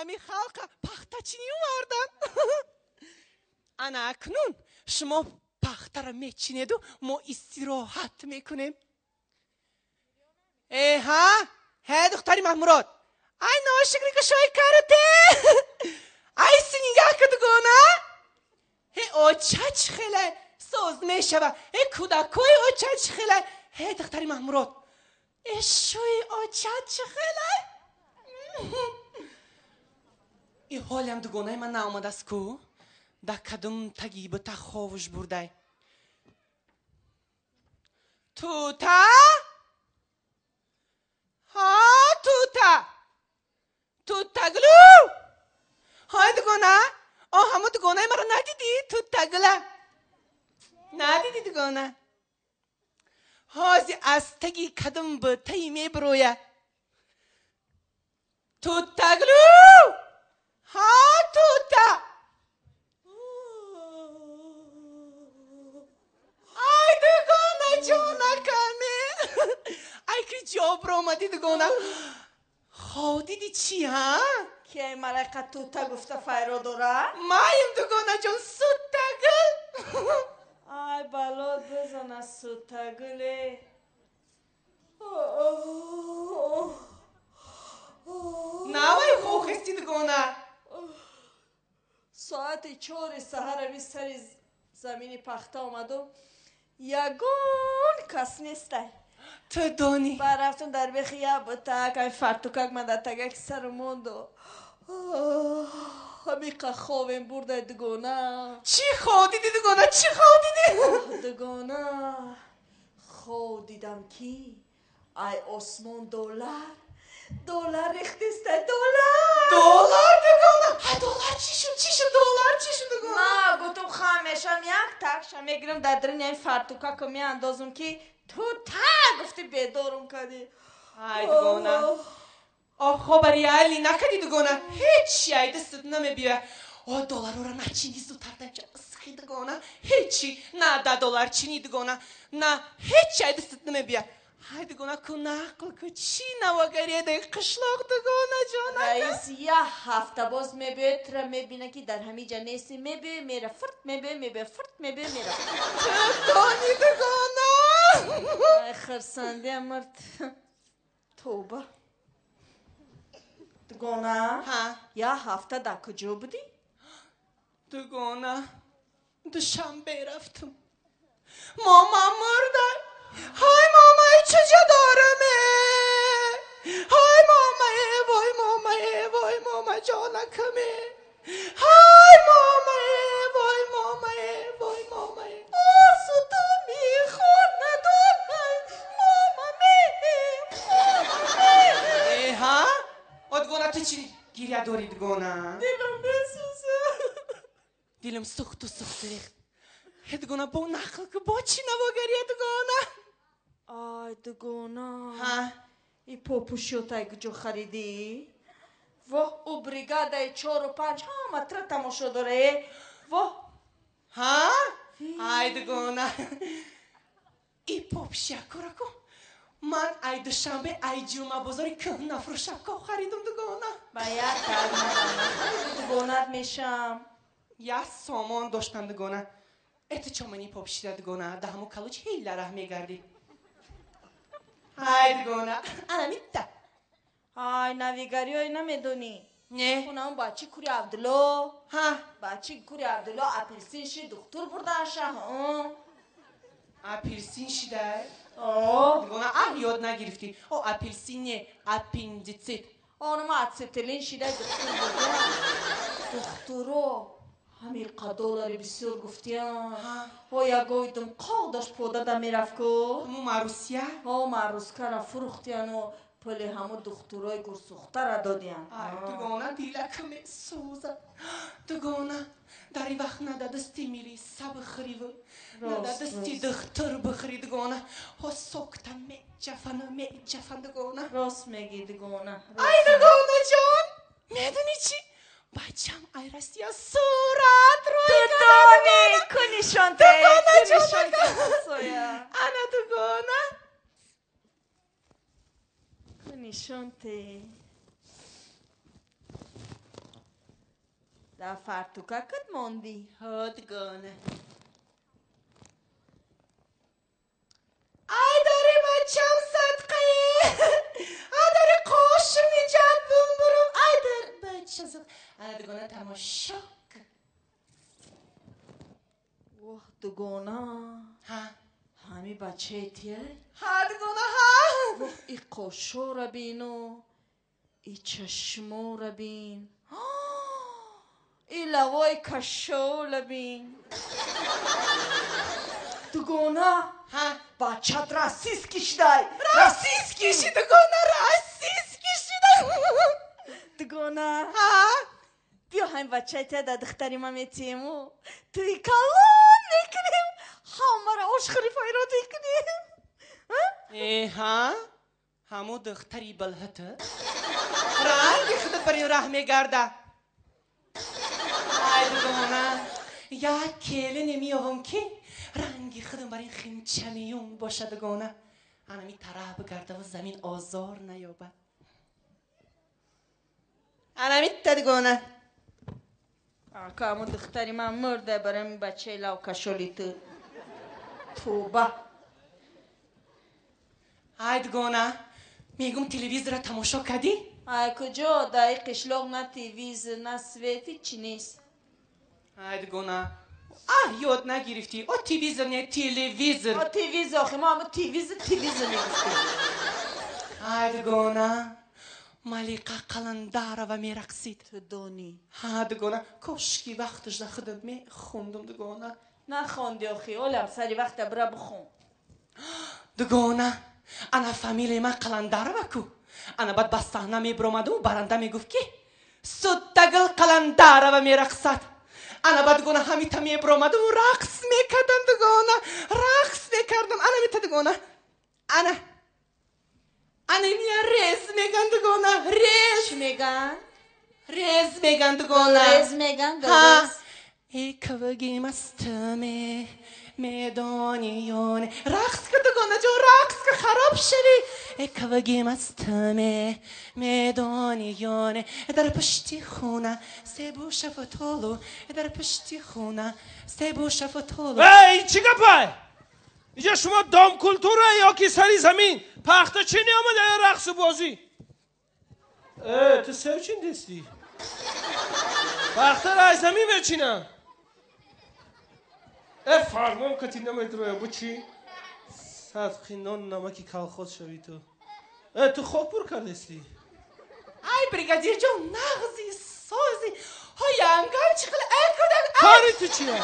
Ҳами халқа пахтачинӣ овардан. Ана акнун шумо пахтара мечинеду мо истироҳат мекунем. Э ҳа? Ҳе, духтари Маҳмурод. Ай, ношукри кушои карате. Ай, синигаҳ ку, дугона. Ҳе, оча чӣ хеле соз мешава. Ҳе, кӯдакои оча чӣ хеле. Ҳе, духтари Маҳмурод. Э, шӯи оча чӣ хеле. И ҳолиам дугонаи ман наомадааст ку? Да кадом таги бута ховуш бурдай. Тута? Ҳа, тута. Тутаглу. Ҳай, дугона? О, ҳамо дугонаи маро надидӣ? Тутагула. Надидӣ, дугона? Ҳози аз таги кадом бутаи мебироя. Тутаглу. Ҳа, тута. Ай, дугона ҷонакаме. Ай, ки ҷо биромадӣ, дугона. Хов диди чӣ, ҳа? Ки ай малайка тута гуфта файро дора? Маем, дугонаҷон, сутагул. Ай, балот бизана, сутагуле. Навай хохести, дугона. Соати 4 саҳарави сари замини пахта омаду ягон кас нестай. Ту донӣ. Ба рафтум дар бехи як бутак, ай фартукак ман дар тагаки сару монду. Ҳамиқа ховем бурдай, дугона. Чӣ хов диди, дугона? Чӣ хов диди? Дугона, хов дидам ки ай осмон доллар, доллар рехтестай, доллар. Доллар, дугона? Ҳа, доллар чӣ шуд? Чӣ шуд, доллар чӣ шуд, дугона? Ма гуфтум хам мешам, як такша мегирам дар даруни ай фартукако меандозум ки ту та гуфти бедорум кардӣ. Ай, дугона. О, хоба реалӣ накардӣ, дугона. Ҳечи ай дастат намебиёя. О, долларора начинӣ зудтар данча исхи, дугона. Ҳечи на да доллар чинӣ, дугона. На ҳечи ай дастат намебиёя. Ай, дугона, ку нақл ку чӣ навогария дар қишлоқ, дугона ҷонака? Раис як ҳафта боз мебиёяд, тура мебина ки дар ҳамин ҷа нестӣ, мебиёй, мера фурт, мебиёй, мебиёй, фурт, мебиёй, мера. Ту донӣ, дугона. Ай, хирсандия мурд. Тоба. Дугона? Ҳа? Як ҳафта дар куҷо будӣ? Дугона, Душанбе рафтум. Мама мурда. Ҳай, мамаи чуҷо дораме? Ҳай, мамае, вой мамае, вой мама ҷонакаме. Ҳай, мамае, вой мамае, вой мамае. Орзу мехор надорам, мамаме, мамаме. Э, ҳа? О, дугона, ту чӣ гиря дорӣ, дугона? Дилам месӯзад. Дилам сӯхту сӯхту рехт. Э, дугона, бо нақл ку, бо чӣ навогария, дугона? Ай, дугона. Ҳа? И попушётай куҷо харидӣ? Воҳ, ӯ бригадаи чору панҷ ҳама тра тамошо дора, э? Воҳ. Ҳа? Ай, дугона. И попшиякора ку. Ман ай Душанбе, ай Ҷумъабозори кӯҳнафурӯшако харидум, дугона. Ба як дард нахариди, дугонат мешам. Як сомон доштам, дугона. Э, ту чомани попшида, дугона, да ҳамо калуч ҳила раҳ мегардӣ. Ай, дугона, ана митта. Ай, навигариҳое намедонӣ? Не. Хунам бачи кури Абдулло. Ҳа? Бачи кури Абдулло апелсин ши духтур бурдаша, ҳа? Апелсин шидай? О. Дугона, аҳ, ёд нагирифтӣ. О, апелсин не, аппендицит. Онма ацетилин шидай духтур бурда. Духтуро ҳамиқа доллари бисёр гуфтиям. Ҳо, ягоидум қоқ дошт подада мерафт ку. Ҳаму Марусия? Ҳо, Марускара фурӯхтияну пули ҳаму духтурои гурсӯхтара додиян. Ай, дугона, дилака месӯзад. Дугона, дар ин вақт на да дасти милиса бихӯриву, на да дасти духтур бихӯри, дугона. Ҳо, сокта меҷафану меҷафан, дугона. Рост мегӣ, дугона. Ай, дугонаҷон, медонӣ чӣ? Бачам ай Россия сурат рӯй. Тутони ку нишонте, Дугона ку нишонте, ҷонака. ҳамсоя. Ана, дугона. Ку нишонте. Дар фартукакат мондӣ? Ҳо, дугона. Ай дори бачам садқае! Ай дори қошим иҷад бумбурум! Ай дар бача садқа! Ана дугона тамошо кун. Воҳ, дугона. Ҳа? Ҳами бачаи тия? Ҳа, дугона, ҳа! Воҳ, и қошора бину, и чашмора бин, и лавои кашола бин. Дугона, ҳа? Бачат российский шидай! Российский ши, дугона, российский шидай! Дугона, ҳа? Биё ҳамин бачаи тия дар духтари ман метиему, туи калон мекунем, ҳамаро ошхӯри файрод мекунем. Э, ҳа? Ҳаму духтари балҳата? Ранги худат бар ин раҳ мегарда. Ай, дугона, як келине меёвам ки ранги худам бар ин химчамиюн боша, дугона. Анами тараҳ бигардаву замин озор наёбад. Анамитта, дугона. Ака, ҳамун духтари ман мурда барои ҳамин бачаи лавкашоли ту. Тоба. Ай, дугона, мегум телевизора тамошо кардӣ? Ай, куҷо? Дар ин қишлоқ на телевизор, на свет, ҳичи нест. Ай, дугона, а ёд нагирифтӣ? О телевизор не, телевизор. О телевизор, охи мо ҳамун телевизор, телевизор мегуфтем. Ай, дугона, Малиқа Қаландарова мерақсид. Ту донӣ? Ҳа, дугона, кошки вақташ да худам мехондум, дугона. Нахонди охи, олам сари вақта бира бихон. Дугона, ана фамилияи ман Қаландарова ку. Ана баъд ба саҳна мебиромаду баранда мегуфт ки Суттагул Қаландарова мерақсад. Ана баъд, дугона, ҳамита мебиромаду рақс мекардам, дугона, рақс мекардам. Ана мита, дугона. Ана. Ана мия рез меган, дугона, рез. Чӣ меган? Рез меган, дугона. Рез меган, Ҳа. рез. Эй кавги мастаме медониёне. Рақс ка, дугона ҷон, рақс ка, хароб шавӣ. Эй кавги мастаме медониёне. Дар пушти хона себу шафтолу, дар пушти хона себу шафтолу. Эй, чӣ гапай? Инҷа шумо дом культура ё ки сари замин? Пахта чӣ неомада ё рақсу бозӣ? Э, ту сев чин дестӣ? Пахтаро аз замин мечинам. Э, фармон кати намедроя, бу чӣ? Садқи нон намаки колхоз шавӣ ту. Э, ту хок пур кардестӣ? Ай, бригадир ҷон, нағзи сози. Ҳой, янгам чӣ қила? Ай, кӯдак, ай! Кори ту чия?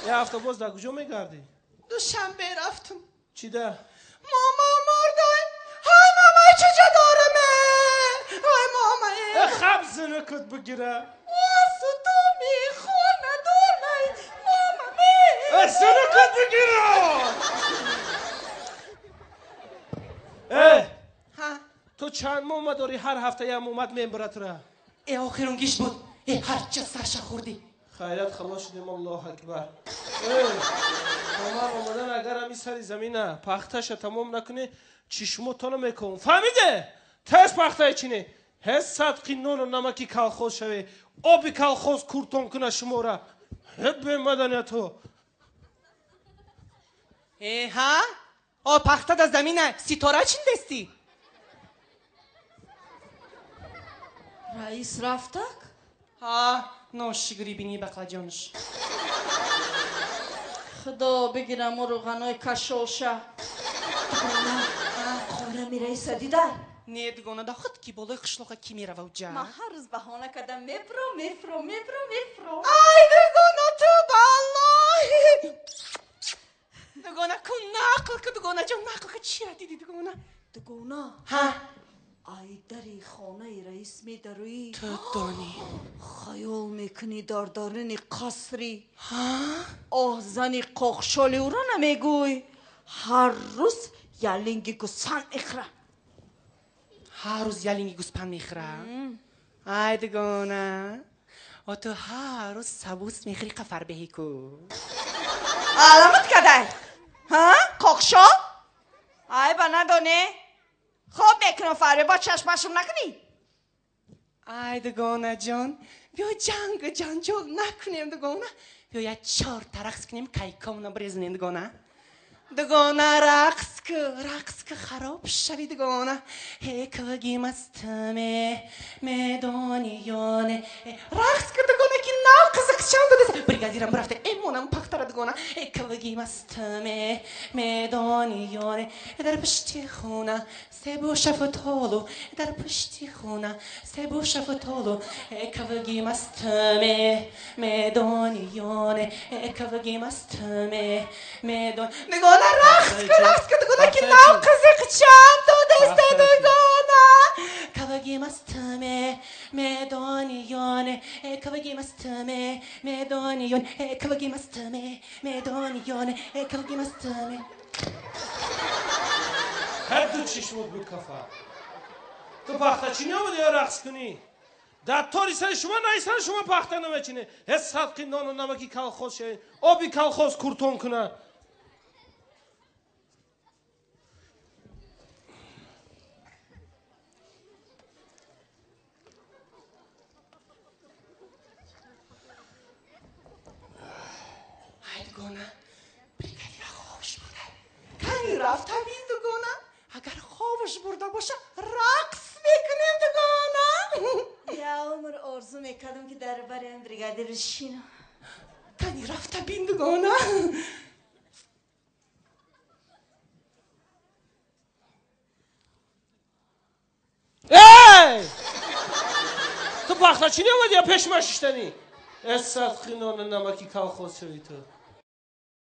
Я ҳафта боз дар куҷо мегардӣ? Душанбе рафтум. Чӣ да? Мама мурдай. Ҳай, мамай чуҷо дораме? Ҳай, мамай. Э, хаб зинакат бигира. Сутуми хона дорай, мама ме. Э, зинакат бигира! Э, Ҳа? ту чанд мома дорӣ ҳар ҳафта як момад мебара тура? Э, охирон гиш буд. Э, ҳарча сарша хӯрдӣ. Хайрат халос шудем, Аллоҳ акбар. Э, то ман омадан агар ҳамин сари замина пахташа тамом накунӣ, чишмотона мекунам. Фаҳмиде? Тез пахтаи чине. Ҳез садқи нону намаки колхоз шаве. Оби колхоз куртон куна шумора. Ҳе бемаданиятҳо. Э, ҳа? О, пахта дар замина ситора чиндестӣ? Раис рафтак? Ҳа, ношигри бини бақлаҷонш. Худо бигирам о рӯғанои кашолша. Дугона, хонами раиса дидай? Не, дугона, да худ ки болои қишлоқа ки мерава уҷа? Ман ҳар рӯз баҳона кардам, мебро, мефро, мебро, мефро. Ай, дугона, ту ба Аллоҳ! Дугона, ку нақл ку, дугона ҷон, нақл ку, чира дидӣ, дугона? Дугона, Ҳа? ай дари хонаи раис медароӣ. Ту донӣ. Хаёл мекунӣ дар даруни қасри. Ҳа? Оҳ, зани қоқшоли ӯро намегӯй. Ҳар рӯз ялинги гӯсфанд мехӯра. Ҳар рӯз ялинги гӯспанд мехӯра? Ай, дугона, о ту ҳар рӯз сабус мехӯри қафарбеҳӣ ку. Аламат кадай? Ҳа? Қоқшол? Ай, ба надоне? Хоб мекунам фарбе, бо чашмашум накунӣ? Ай дугона ҷон, биё ҷангу ҷанҷол накунем дугона. Биё як чорта рақс кунем, кайкомона бирезонем дугона. Дугона рақс ку, рақс ку, хароб шави дугона. Ҳе квгимастме медони ёне. Рақс ку дугона ки нав қизиқчам додеса. Бригадирам рафта эмонам пахтара дугона. Э квгимастме медони ёне. Дар пушти хона себу шафтолу, дар пушти хона себу шафтолу. Э квгимастме медони ёне. Э квгимастме медон. Дугона рақс ку, рақс ку дугона ки нав қизиқчам додеста дугона. Кавагимастме медони ёне. Э кавагимастме медони ёне. Э кавагимастме медони ёне. Э кавагимастме. Ҳар ду чишмот бикафа. Ту пахтачинӣ омадӣ ё рақс кунӣ? Дар тори сари шумо наистан шумо пахта намечинӣ. Ҳеҷ садқи нону намаки колхоз шавед, оби колхоз куртон кунад. Ай дугона, бригадира хобаш бурда. Кани рафта бин дугона. Агар хобаш бурда боша, рақс мекунем дугона. Я умр орзу мекардам ки дар бари ам бригадир бишинам. Кани рафта бин дугона. Эй! Ту пахтачинӣ омадӣ ё пеши ман шиштанӣ? Э садқи нону намаки колхоз шавӣ ту.